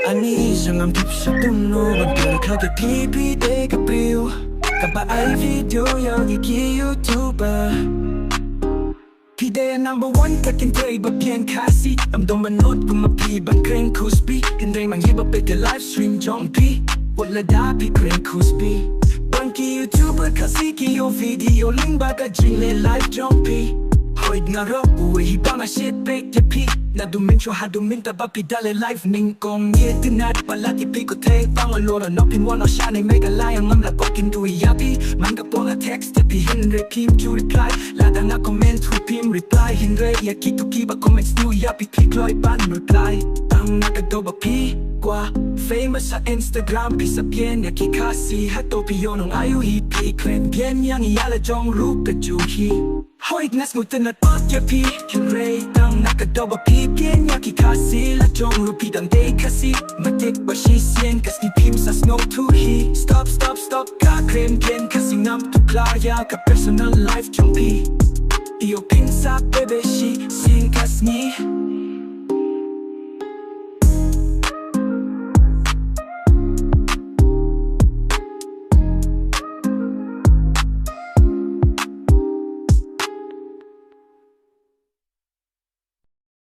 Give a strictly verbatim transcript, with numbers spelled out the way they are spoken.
Ani sngam tip sha tum no ban kar kha ke pipi de ka priu kaba ai video yang iki YouTuber. Phi de number one ka kynthei ba pien Khasi. Am dom ba not kum ma phi ban kren khuspi. Kynthei man hi ba peit ka live stream jong phi. Wat la da phi kren khuspi. Bang ki YouTuber Khasi ki yo video link ba ka jingle live jong phi. Hoid nga rok u hi ba ma shit peit te phi. Na du min cho ha du min ta ba phi dale live ning kong ye tinat ba la ki phi ko te bang lo no pin wan o shane mega lai ngam la bokin du ya phi. Man ka pon a text te phi hin re kim chu reply. La da na comment hu pim reply hin re ya ki tu ki ba comments du ya phi phi kloi ban reply. Tang na ka do ba phi kwa famous ha Instagram phi sa pien ya ki Khasi ha to phi yo nong ayu hi phi kren bien yang ya la jong ru ka ju hi. Hoid ngas mutan na tot ya phi kin re tang na ka do ba phi pien ya ki Khasi la jong ru phi dang de Khasi. Matik ba shi sien Khasi pim sa snow tu hi. Stop stop stop ka kren kren Khasi ngam tu klar ya ka personal life jong phi.